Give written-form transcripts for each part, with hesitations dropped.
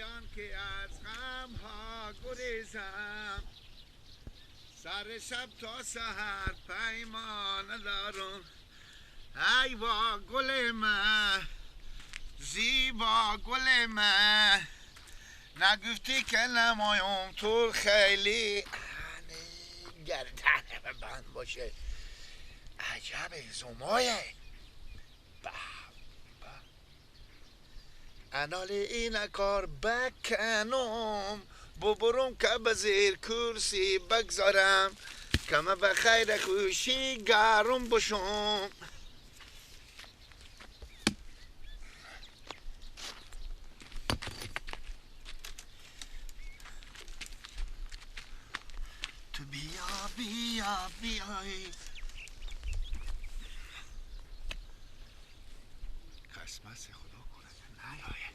برای که از غم ها گریزم، سر شب تا سحر پیمان دارم. ای وا گل من، زیبا گل من، نگفتی که نمایم تو خیلی گردن بند باشه. عجب زمایه. انال این کار بکنم، ببرم که به زیر کرسی بگذارم، که من به خیر خوشی گرم بشم. تو بیا بیا بیایی. قسمت خدا کنه نیایه.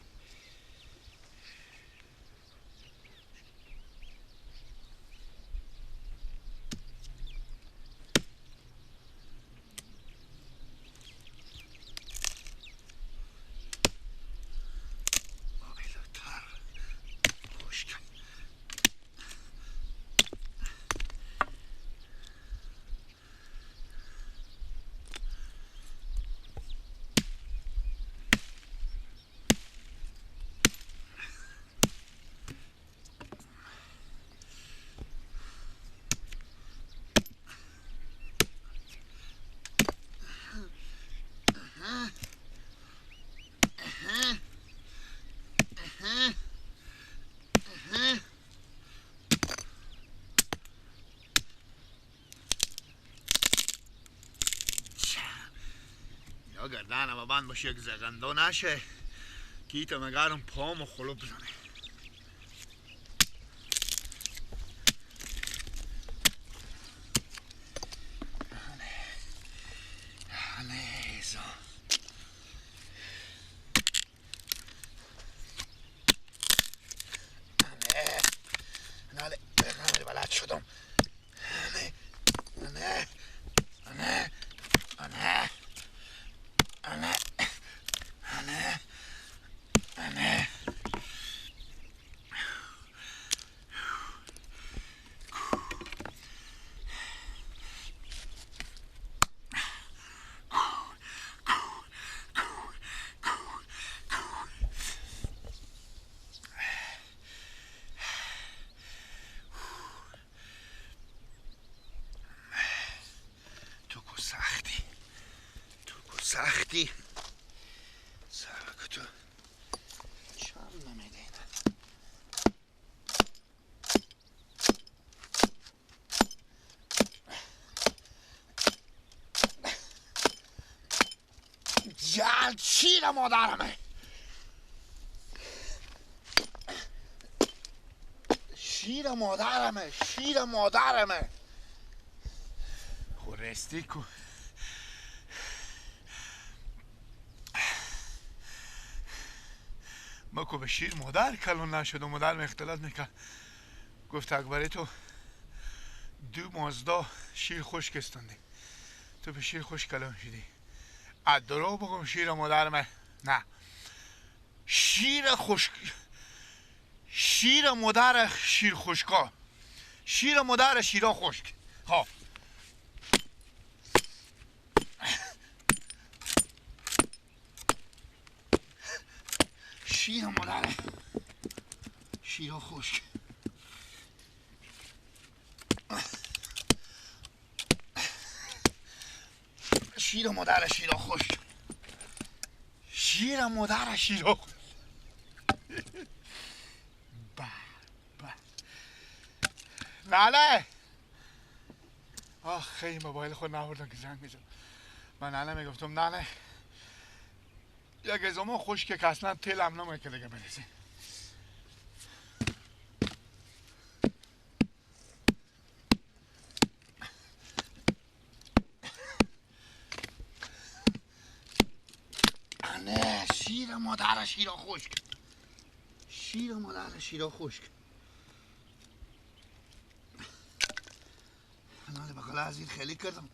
گردنم بند باشه یک زغنده نشه که ایتا مگرم پامو خلو بزنه. نه بلد شدم. نه نه نه نه نه نه. تو کو سختی، تو کو سختی. سرک تو چند نمیده. جل شیر مادرمه. شیر مادرمه، شیر مادرمه. خورستی کو ما که به شیر مادر کلون نشد و مادرم اختلاط میکرد. گفت اکبری تو دو مازدا شیر خشک استاندی، تو به شیر خشک کلون شدی. از دروغ بگم شیر مادرم نه، شیر خشک، شیر مادر شیر خشکا، شیر مادر شیرا خشک. ها شیر مادر شیر خشک. شیر مادر شیر خشک. شیر مادر شیر خشک. با ناله. آخ خیلی موبایل خود نبردم که زنگ میزد. من ناله میگفتم ناله یک از ما خشک که اصلا تل هم نمی‌کنه که دیگه برسه. نه شیر مادر شیر خشک، شیر مادر شیر خشک. ناله بقاله از این خیلی کردم.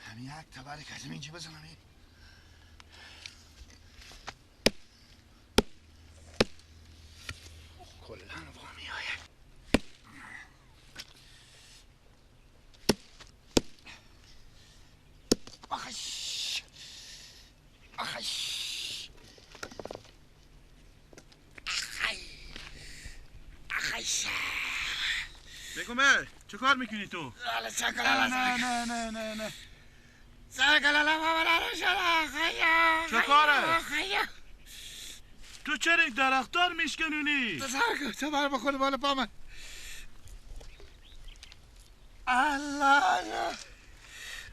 همین یک تبرک از اینجا بزنم. بگم چه کار میکنی تو؟ نه نه نه نه نه. چه کاره؟ تو چرا درختار میشکنونی؟ تو بر بخور بالا پا من. الله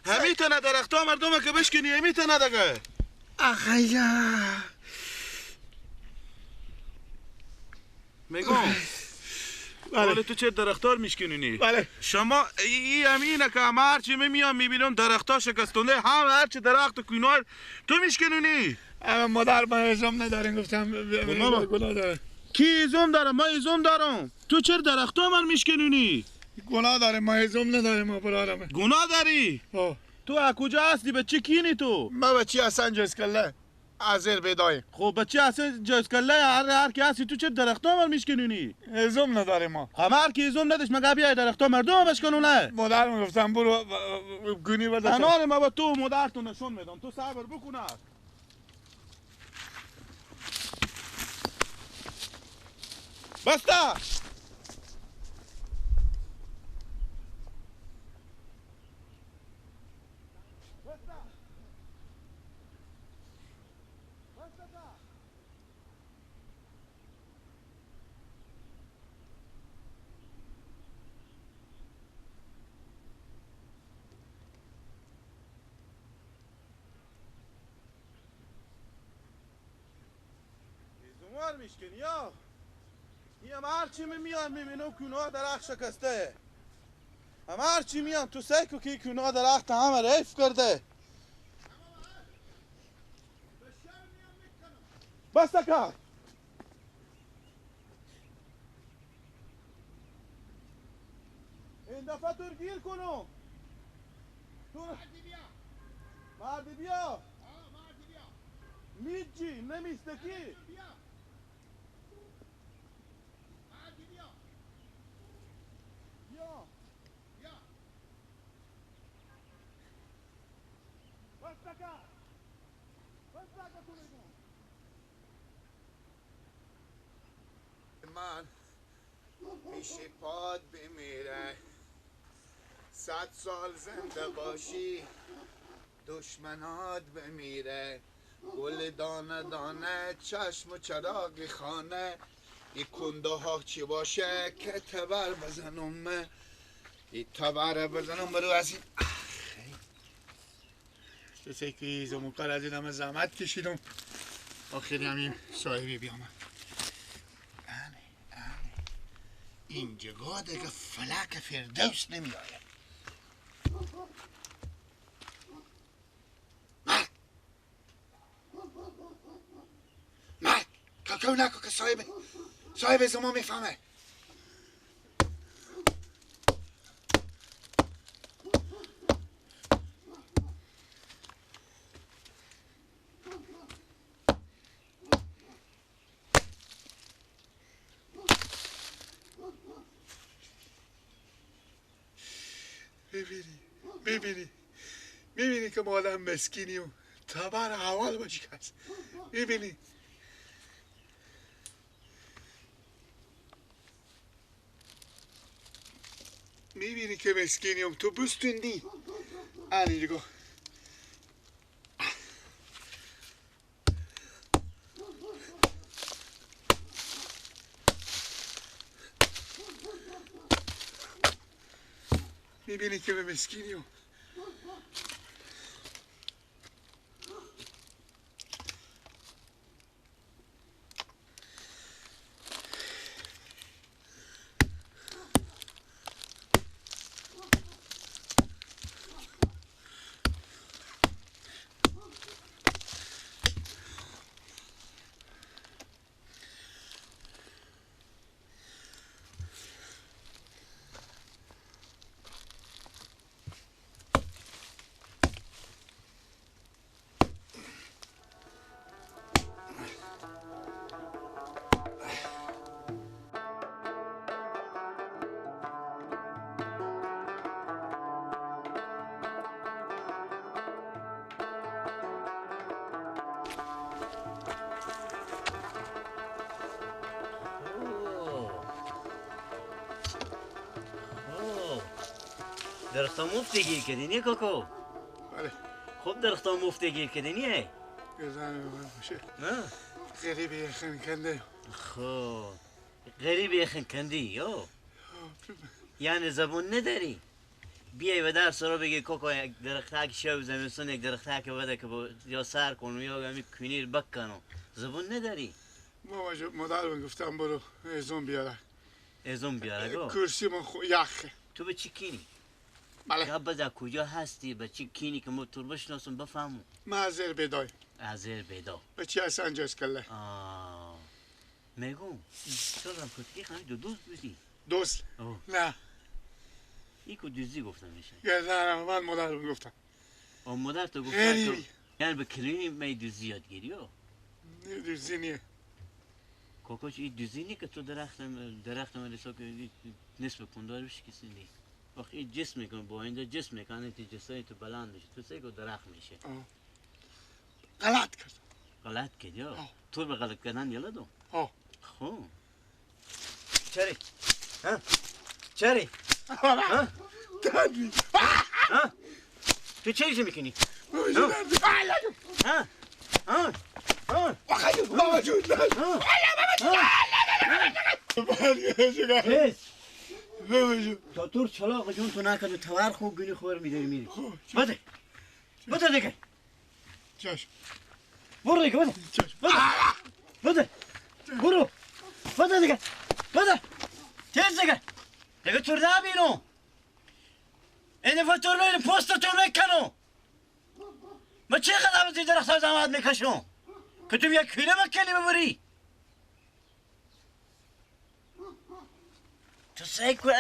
همی تنه درختا مردم که بشکنی همی تنه دیگه. آخیا میگم بله تو چه درختار میشکنونی؟ بله شما ای همینه که همه هرچی میام میبینم درختا شکستونده، هم هرچی درخت و کنار تو میشکنونی. مادر ما ایزم نداریم، گفتم گناه داره. کی ایزم داره؟ ما ایزم دارم. تو چرا درختا من میشکنونی؟ گناه داره، ما ایزم نداریم ما برادرم. گناه داری؟ تو از کجا هستی؟ بچه کینی تو؟ ما بچه هستن جزکله از بیدای. خب بچه هستن جزکله هر کی هستی تو چرا درختا من میشکنونی؟ ایزم نداریم ما. همه هر کی ایزم نداشت مگه بیای درختا مردم بشکنونه؟ مادر میگفتم برو گونی بده. انار ما با تو مادرتون نشون میدم، تو صبر بکنه. بسته زمار میشکنی یا میم هرچی میام میبینم کنه درخت شکسته، هم هرچی میام تو سیکو که کنه درخت همه ریف کرده. بس کار این دفعه تو گیر کنم. تو مردی بیا میجی نمیستکی. من میشه پاد بمیره، 100 سال زنده باشی دشمنات بمیره، گل دانه دانه چشم و چراغ خانه، ای کنده ها چی باشه که تبر بزنم، ای تبر بزنم برو از این. چه که زمون از این همه زحمت کشیدم، آخری همین صاحبی بیامد. اینجا دیگه فلک فردوس نمی آید. مرد مرد کاکاو نکن که صاحب زمان میفهمه. میبینی که ما آدم مسکینی و تبر حوال باشی کس. میبینی میبینی که مسکینیم تو بستوندی. آنی دیگه میبینی که مسکینیم. درختا مفت گیر کردی نیه کاکو؟ بله. خوب درختا مفت گیر کردی نیه؟ گردن من باشه. غریب یخن کنده. خب غریب یخن کندی یا؟ یعنی زبون نداری؟ بیای و درس رو بگی کاکا یک درخت شب زمستون یک درخت که بده که یا سر کنو یا همی کنیر بکنو. زبون نداری؟ بابا جون مادر من گفتم برو ازون بیاره. ازون بیاره گو؟ کرسی من یخه. تو به چی کینی؟ بله. یا بزا کجا هستی؟ به چی کینی که ما تو بشناسم بفهمم؟ من از زیر بیدای. از زیر بیدا. به چی هستن جز کله؟ میگم تو هم کتکی خانی دو دوست بودی؟ دوست؟ نه. ای که دوزی گفتم میشه. نه من مادرم گفتم. مادر تو گفتم تو یعنی به کلینی می دوزی یاد گیری ها؟ نه دوزی نیه. کاکاش این دوزی نیه که تو درخت من که نصف کندار بشکسی نیه. وقت این جسم میکنه با اینجا جسم میکنه تو جسم تو بلند میشه تو سه که درخت میشه. غلط کرد. غلط کردی ها؟ تو به غلط کردن یلا دو؟ خب. چری؟ ها؟ چری؟ ها؟ ها؟ تو چه میکنی؟ ها؟ ها؟ ها؟ بابا جون بابا جون تا تور چلاق جون تو نکرد و تور خوب گونی خور میداری میری. بده بده دیگه. چشم برو دیگه بده. بده بده برو بده دیگه بده تیز دیگه دیگه تور نبینو. این دفعه تور بینو پوست تور بکنو. ما چه قدر از این درخت ها زحمت میکشم که تو یک کینه بکنی ببری. تو سعی کن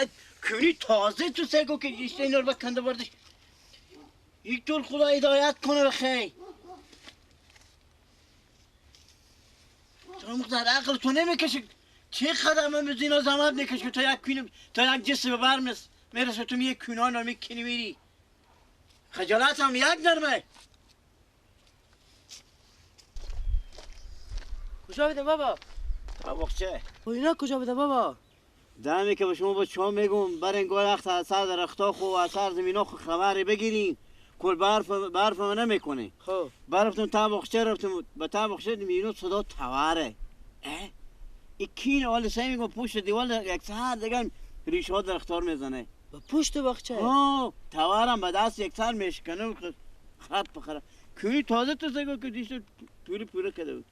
کونی تازه تو سعی کن که اینا رو بکنده بردش. یک طور خدا هدایت کنه بخیر. تو مقدار عقل تو نمیکشه چه قدر من از اینا زحمت میکشه تا یک کینه تا یک جسم بر میرسه تو یک کینه رو میکنی میری. خجالت هم یک نرمه. کجا بوده بابا؟ باغچه. و اینا کجا بوده بابا؟ دمی که به شما با چا میگم برین گل وقت از سر درختا خو از سر زمینا خو خبری بگیرین. کل برف من نمیکنه. خب برفتم تا باغچه رفتم به تا باغچه میبینم صدا تواره. این کین حال سعی میگم پشت دیوار یک سر دیگه ریشه ها درختار میزنه. به پشت باغچه؟ توارم به دست یک سر میشکنه خراب بخره. کونی تازه تو سگو که دیشت پوره پوره کرده بود.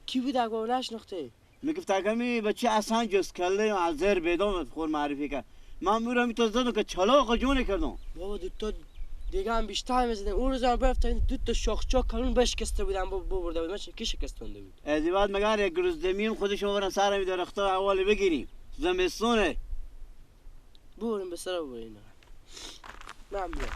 کی بود اگه نشناخته؟ میگفت اگه بچه اصلا جز کله از زیر بیدام خور معرفی کرد. من میرم تو زدم که چلاق جون کردم. بابا دو تا دیگه هم بیشتر میزدم. اون روز هم رفتم دو تا شاخچا کلون بشکسته بودم ببرده بود. من کی شکستونده بود؟ از بعد مگر یک روز زمین خودشون برن سر می درختا اول بگیریم. زمستونه. بریم به سر بریم. نه میام.